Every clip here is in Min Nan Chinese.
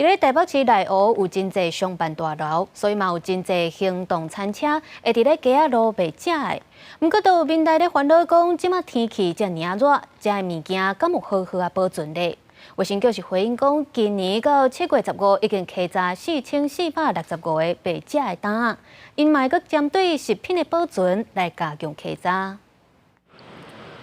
佇咧台北市內湖有真濟商辦大樓，所以嘛有真濟行動餐車會佇咧街仔路賣食的。毋過，都有民代咧煩惱講，這馬天氣遮爾熱，食的物件敢有好好仔保存咧？衛生局是回應講，今年到7月15已經稽查4465個賣食的檔，𪜶嘛會閣針對食品的保存來加強稽查。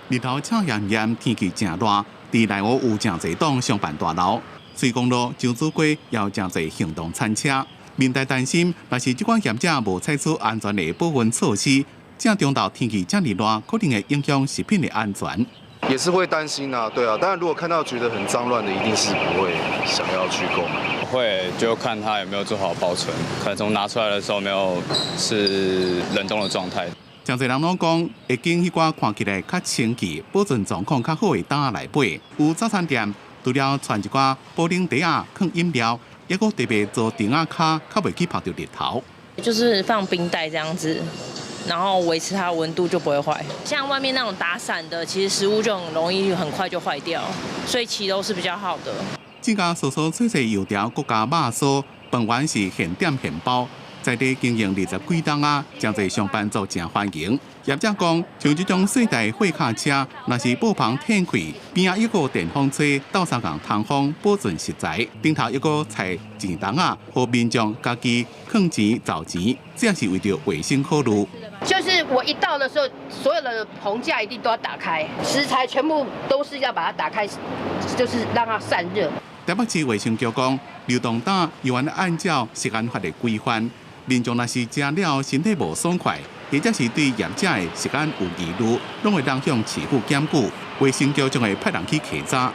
日頭赤炎炎，天氣誠熱，佇內湖有誠濟棟商辦大樓。水公路、周子街也有誠濟行動餐車，民代擔心，若是這款業者無採取安全的保溫措施，正中晝天氣遮爾熱，可能會影響食品的安全。也是會擔心啊，對啊，當然如果看到覺得很髒亂的，一定是不會想要去購買。會，就看他有沒有做好保存，可能從拿出來的時候沒有是冷凍的狀態。誠濟人攏講，會揀彼寡看起來較清氣、保存狀況較好的檔仔來買。有早餐店除了傳一寡保冷袋仔囥飲料，抑閣特別做欉仔跤，較袂去曝著日頭。就是放冰袋這樣子，然後維持它溫度就不會壞。像外面那種打散的，其實食物就很容易很快就壞掉，所以騎樓是比較好的。這家酥酥脆脆油條，閣加肉酥，飯圓是現點現包，在地經營二十幾冬啊，誠濟上班族誠歡迎。業者講，像這種細台貨卡車，若是布棚天開，邊仔一個電風吹，鬥相共通風，保存食材。頂頭一個菜錢筒仔，予民眾家己囥錢找錢，這是為著衛生考慮。就是我一到的時候，所有的棚架一定都要打開，食材全部都是要把它打開，就是讓它散熱。台北市衛生局講，流動檔猶原按照食安法的規範，民眾若是食了身體無爽快，或者是對業者的食安有疑慮，攏會當向市府檢舉，衛生局將會派人去稽查。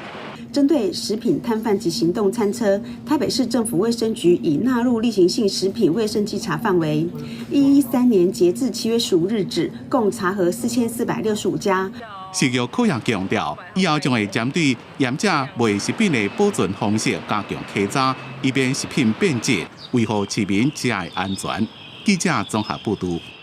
針對食品攤販及行動餐車，台北市政府衛生局已納入例行性食品衛生稽查範圍。113年截至7月15日止，共查核4465家。食藥科也強調，以後將會針對業者賣食品的保存方式加強稽查，以免食品變質，維護市民食的安全。記者綜合報導。